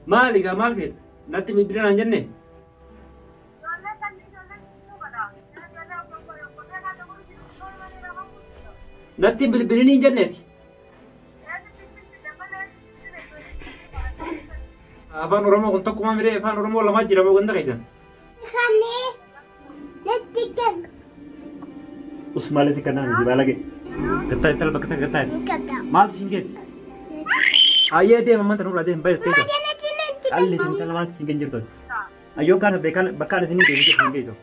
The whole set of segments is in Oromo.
Maali gaa maal feeta? Natti bilbila naan jenne? Natti hin bilbilini hin jenneeti? Afaan Oromoo kun tokkumaa miree afaan Oromoo lamaa jira moo ganda keessan? Kannee natti kennu. Us maaliif kanaa miti baalage? Gattaa intala bakka takka gattaa. Gadda. Maaltu siin geeti? Ayyee deema manta nurraa deema baay'ee keessa. Natti natti Calli isin intala maaltu siin jirtu? Ayyoo gaana beekan bakkaan isin deemu jirtu hin geessu.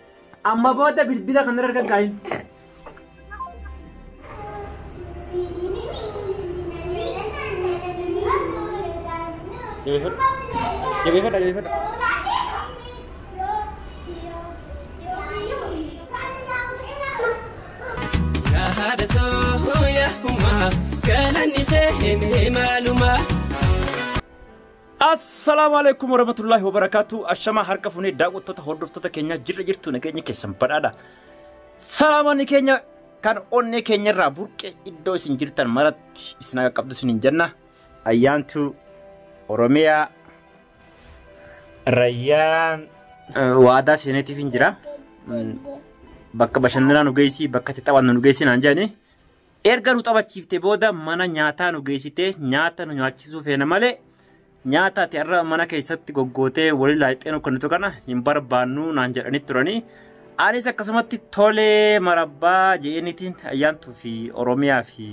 Amma booda bilbila kanarra argan kaayin. Jabeeffadhu. Jabeeffadha jabeeffadha. Assalaamu alaikum warahmatullahi wabarakatuh. Ashamaa harka fuunee daawwattoota hordoftoota keenya jirra jirtu nageenya keessan badhaadha. Salaamanni keenya kan onnee keenyarraa burqe iddoo isin jirtan maratti isin akka qabdu isin hin jenna. Ayyaantu Oromiyaa Rayyaan waadaa seeneetiif hin jira. Bakka bashannanaa nu geessi bakka itti taphannu nu geessi naan jedhani. Erga nu taphachiifte booda mana nyaataa nu geessite nyaata nu nyaachisuu feena malee nyaata ati har'a mana keessatti goggootee walii laayixee nu kennitu kana hin barbaannu naan jedhanii turanii. Anis akkasumatti tolee marabbaa je'eniitiin ayyaantuu fi Oromiyaa fi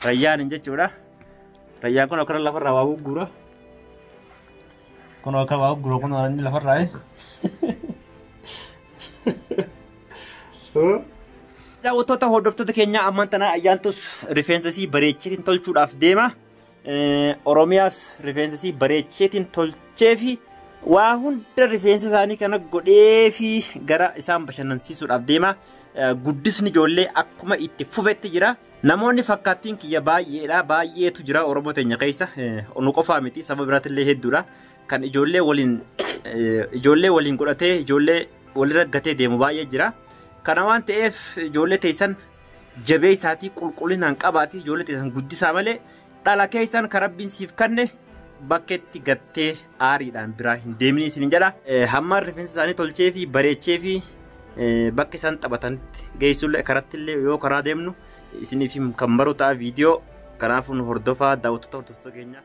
Rayyaan jechuudha. Rayyaan kun akkana lafarraa waa gurgura. Kun akka waa gurgura kun inni lafarraa. Daawwattoota hordoftoota keenyaa ammaan tana ayyaantus rifeensa isii bareecheetiin tolchuudhaaf deema. Oromiyaas rifeensa isii bareecheetiin tolchee fi waa hunda rifeensa isaanii kana godhee fi gara isaan bashannansiisuudhaaf deema. Guddisni ijoollee akkuma itti fufetti jira. Namoonni fakkaattiin kiyya baay'eedha. Baay'eetu jira Oromoo teenya keessa. Nu qofaa miti saba biraatillee hedduudha. Kan ijoollee waliin ijoollee waliin godhatee ijoollee walirra gatee deemu baay'ee jira. Kana waan ta'eef ijoollee teessan jabee isaatii qulqullinaan qabaatii ijoollee teessan guddisaa malee dhala keessan kan rabbiin siif kenne bakkeetti gattee aariidhaan biraa hin deemin isin jedha. Hamma rifeensa isaanii tolchee fi bareechee fi bakka isaan taphatanitti geessullee karattillee yoo karaa deemnu isiniif kan baru ta'a viidiyoo kanaafuu nu hordofaa daawwattoota hordoftoota keenyaa.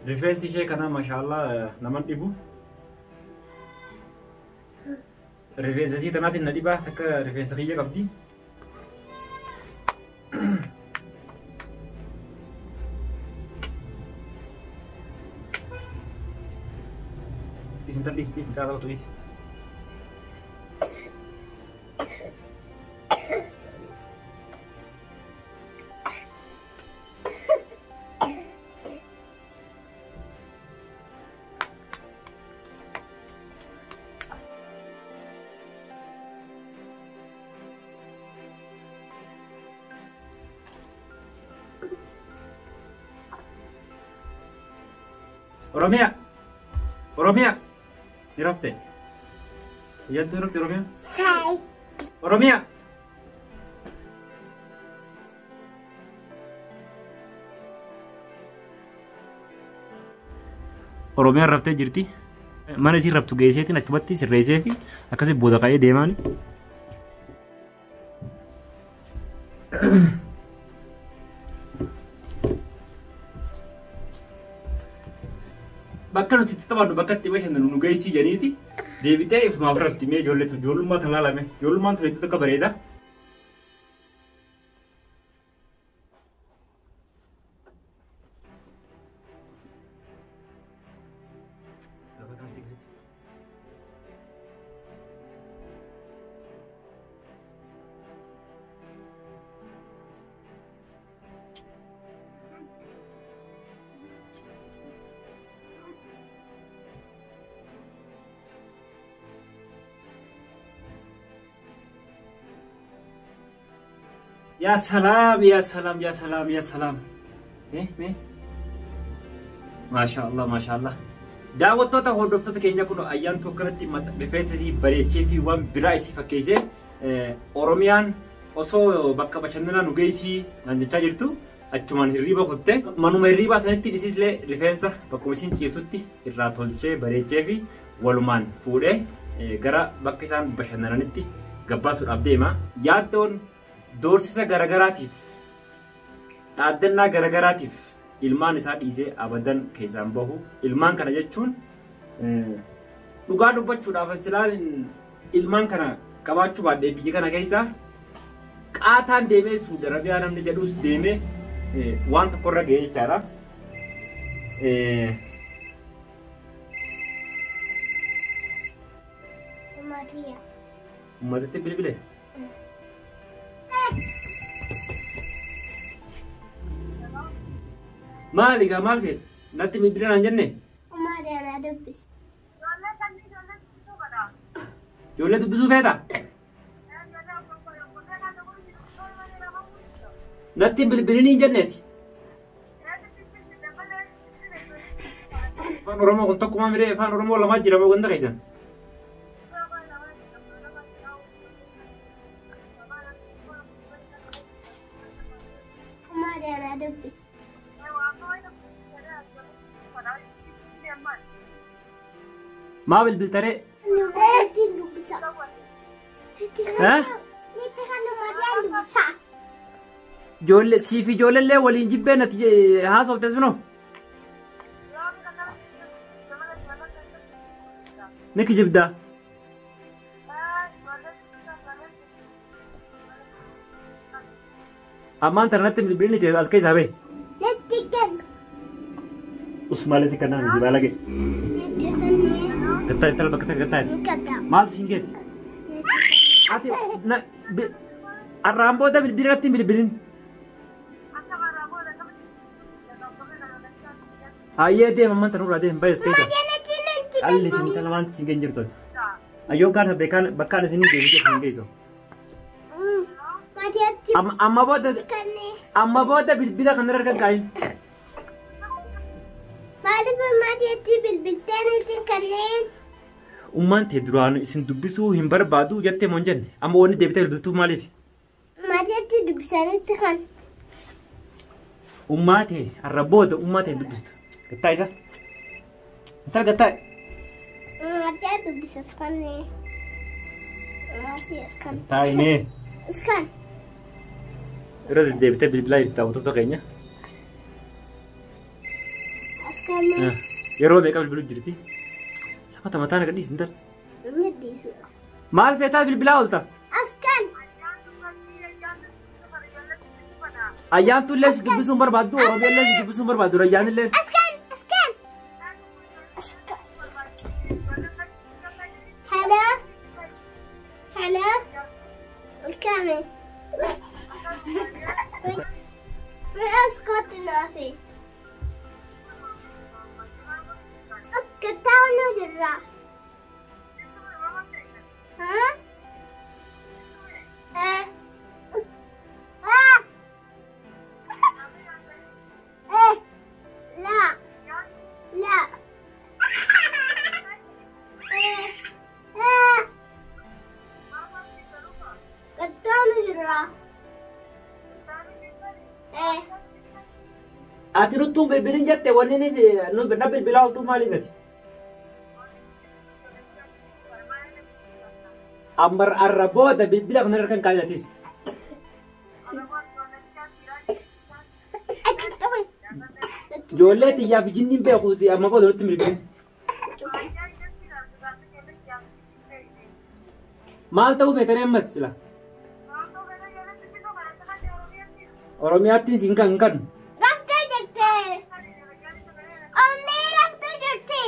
Rifeensi ishee kana mashaallaa naman dhibu. Rifeensa isii tanaatiin na dhibaa akka rifeensa kiyya qabdi. Isin tan dhiisi dhiisi karaa taphattu dhiisi. Oromiyaa! Oromiyaa! Ni rafte? Ayyaantu ni rafte Oromiyaa? Saay. Oromiyaa! Oromiyaan raftee jirti. Mana isiin raftu geesseetiin achumatti sirreessee fi akkasii booda ka'ee deemaani. Bakka nuti itti taphannu bakka itti bashannanu nu geessii jedhaniiti deebitee ifumaaf rafti mee ijoollee tun ijoollummaa tan laalame ijoollummaan tun hedduu takka bareeda. Yaa salaam, yaa salaam, yaa salaam, yaa salaam. Mee mee. Maashaallah, maashaallah. Daawwattoota hordoftoota keenya kun Ayyaantuu akkanatti rifeensa isii bareechee fi waan biraa isii fakkeessee Oromiyaan osoo bakka bashannanaa nu geessii naan jechaa jirtu achumaan hirriiba kutte manuma hirriibaa sanitti isiillee rifeensa bakkuma isiin ciiftutti irraa tolchee bareechee fi walumaan fuudhee gara bakka isaan bashannananitti gabbaasuudhaaf deema. Yaaddoon doorsisa garagaraatiif dhaaddannaa garagaraatiif ilmaan isaa dhiisee abadan keessaan bahu. Ilmaan kana jechuun dhugaa dubbachuudhaaf silaan ilmaan kana qabaachuu baadhee biyya kana keessa qaataan deemee Suudi Arabiyaa namni jedhus deemee waan tokkorra ga'ee jechaadha. Maria. Uummatatti bilbile. Maali gaa maal feete? Natti bilbila naan jenne? Maria na dubbis. Ijoollee dubbisuu feeta? Natti hin bilbilini hin jenneeti. Afaan Oromoo kun tokkuma miree afaan Oromoo lamaa jira moo ganda keessan? Maria na dubbis. Maa bilbiltaree? Natti dubbisa. Eh? Natti kan Maria dubbisa. Ijoollee siif ijoolleellee waliin jibbee natti haasofte sunoo? Ni kijibdaa? Ammaan tana natti bilbilni ta'e as keessaa bahi. Natti kennu. Usmaaletti kanaan miti baalage. Natti kennu. Gattaa ittala bakka takka gattaa. Natti Maaltu siin geeti? Ati arraan booda bilbila natti hin bilbilin. Hayyee deema ammaan tana nurraa deema bahi as keessaa. Maria natti natti Qalli isin tala waan isin geen jirtu. Ayyoo kaan beekaan bakkaan isin geessu isin geessu. Maria Amma booda kennu. amma booda bilbila kanarra harka kaayin. Maaliif Mariatti bilbiltee natti kanneen? Ummaan tee duraan isin dubbisuu hin barbaadu jettee moo hin jenne? Amma wanni deebitee bilbiltuuf maaliif? Mariatti dubbisanitti kan. Ummaa tee har'a booda ummaa tee hin dubbistu. Gattaa isa. Intala gattaa. Maria dubbisas kanneen. Maria kan. Taa'imee. Iskan. Irra deddeebitee bilbilaa jirti daawwattoota keenya. Askan. Yeroo meeqa bilbiluu jirti? Safata mataa na gadhiisi intala. Inni dhiisu. Maal feetaa bilbilaa oolta? Askan. Ayyaantu illee si dubbisuu hin barbaaddu, Oromiyaa illee si dubbisuu hin barbaaddu, Rayyaan illee. Askan. Askan. Askan. Hello. Hello. الكامل. اسكت نافي. كتاونو جرا. ها؟ ها؟ ها؟ إيه. لا. لا. إيه. إيه. كتاونو جرا. إيه. Ati nuttuu bilbilin jette wanni ni na bilbilaa ooltuu maaliif ati? Amma har'a booda bilbila kanarra kan kaayin atis. Ijoollee xiyyaa fi jinniin beekuuti amma booda nutti bilbilin. Maal ta'uu feetanii ammatti sila? Oromiyaatti siin kan hin kannu. Raftee jirti. Onnee raftee jirti.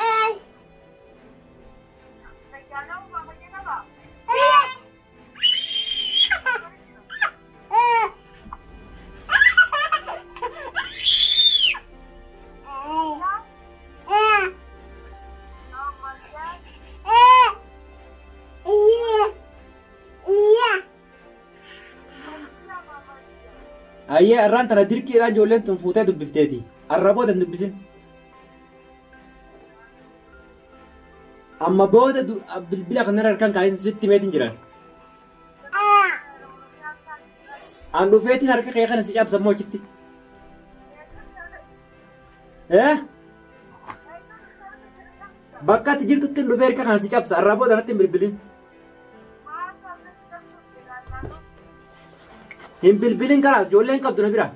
Eh. Eh. Eh. Eh. Eh. Iya. Iya. Ayyee arraan tana dirqiidhaan ijoolleen tun fuutee dubbifteeti. Arra booda hin dubbisin. Amma booda bilbila kanarra harkaan kaayin sitti meetiin jiran. An dhufeetiin harka kee kana si cabsa immoo achitti. Bakka ati jirtutti hin dhufee harka kana si cabsa. Arra booda natti hin bilbilin. Hin bilbilin kalaas ijoolleen qabdu na bira.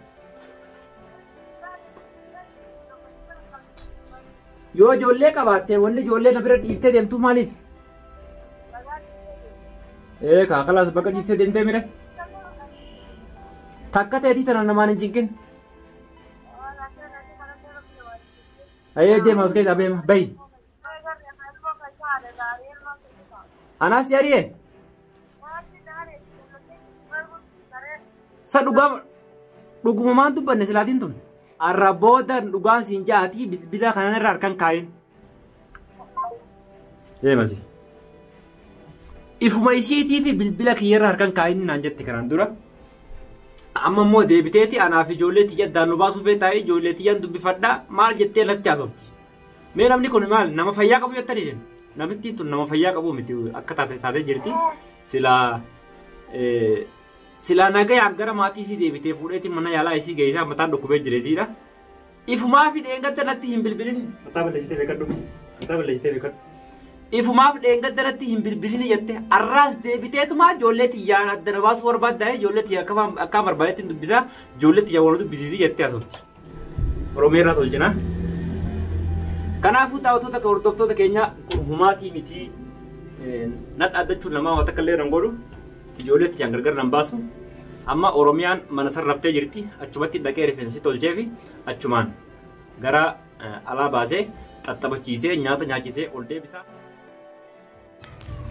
Yoo ijoollee qabaatte wanni ijoollee na bira dhiiftee deemtu maaliif? Ee kaa kalaas bakka dhiiftee deemtee mire. Takka ta'eetii tana namaan hin cinqin. Ayyee deema as keessaa beema bahi. Anaas si ari'ee? Sa dhugaa dhuguma maan dubbanne silaatiin tun. Arra booda dhugaan siin ja'atii bilbila kanan irra harkan kaayin. Deemasi. Ifuma ishiitii fi bilbila kiyyarra harkan kaayin naan jette kanaan dura. Amma immoo deebiteeti anaaf ijoollee tiyya addaan nu baasuu feetaa ijoollee tiyyaan dubbifadhaa maal jettee latti haasofti. Mee namni kun maal nama fayyaa qabu jettanii isin? Namittiin tun nama fayyaa qabu miti akka taate taatee jirti. Silaa silaa nagayaan gara maatii isii deebitee fuudheetiin mana yaalaa isii geessaa mataan dhukkubee jira isiidha. Ifumaa fi dheengadda natti hin bilbilin. Mataa balleessitee beekadhu. Mataa balleessitee beekadhu. Ifumaaf dheengadda natti hin bilbilin jette arraas deebiteetuma ijoollee tiyyaan adda na baasuu barbaaddaa ijoollee tiyya akka barbaadetti hin dubbisaa ijoollee tiyya wal dubbisiisii jettee haasofti. Oromiyaa irraa tolchina. Kanaafuu daawwattoota hordoftoota keenya humaatii miti na dhaaddachuun namaa waan takka illee nan godhu ijoollee tiyyaan gargar nan baasu. Amma Oromiyaan mana sarraftee jirti achumatti dhaqee rifeensi tolchee fi achumaan gara alaa baasee xaxxabachiisee nyaata nyaachisee ol deebisa.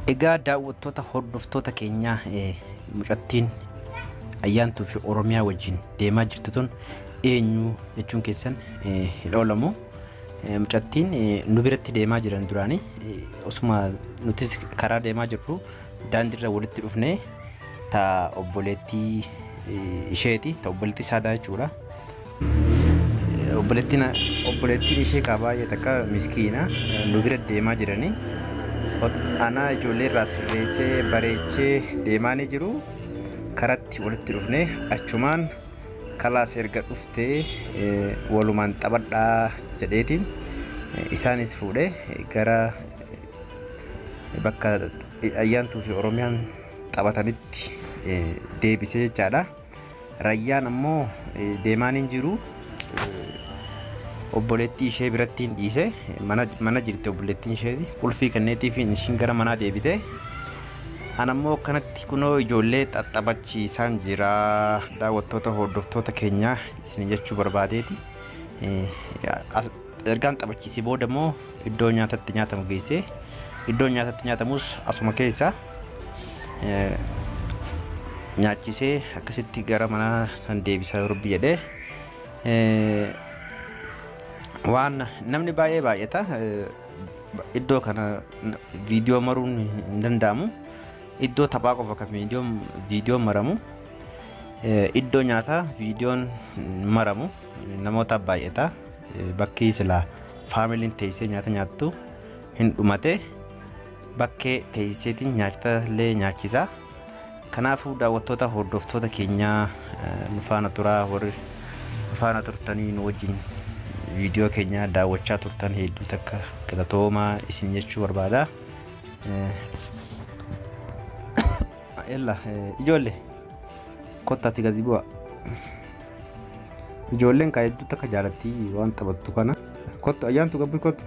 Egaa daawwattoota hordoftoota keenyaa mucattiin Ayyaantuu fi Oromiyaa wajjin deemaa jirtu tun eenyu jechuun keessan hin oolamu. Mucattiin nu biratti deemaa jiran duraanii osuma nutis karaa deemaa jirru daandiirra walitti dhufnee ta obboleettii isheeti ta obboleettii saadaa jechuudha. Obboleettiin ishee kaa baay'ee takka miskiina nu bira deemaa jiranii. Anaa ijoollee irraa sirreessee bareechee deemaa ni jiru. Karatti walitti dhufnee achumaan kalaas erga dhuftee walumaan taphadhaa jedheetiin isaanis fuudhee gara bakka Ayyaantuu fi Oromiyaan taphatanitti deebisee jechaadha. Rayyaan ammoo deemaan hin jiru. Obboleettii ishee biratti hin dhiise mana jirti obboleettiin isheeti qulfii kenneetii fi ishiin gara manaa deebite. An ammoo akkanatti kunoo ijoollee xaxxabachiisaan jira daawwattoota hordoftoota keenyaa isin jechuu barbaadeeti. Ergaan taphachiisee booda immoo iddoo nyaatatti nyaatamu geessee iddoo nyaatatti nyaatamus asuma keessa nyaachisee akkasitti gara manaa nan deebisaa Rabbi jedhee. Waan namni baay'ee baay'ata iddoo kana viidiyoo maruun hin danda'amu. Iddoo taphaa qofa kan viidiyoo maramu. Iddoo nyaataa viidiyoon maramu namoota baay'ata. Bakki silaa faamiliin teessee nyaata nyaattu hin dhumate. Bakkee teesseetiin nyaata illee nyaachisa. Kanaafuu daawwattoota hordoftoota keenyaa nu faana turaa warri nu faana turtanii nu wajjin viidiyoo keenya daawwachaa turtan hedduu takka galatoomaa isin jechuu barbaada. Ella ijoollee kottaatti gadi bu'a. Ijoolleen kaa hedduu takka jaalatti waan taphattu kana. Kottu Ayyaantu gabbii kottu.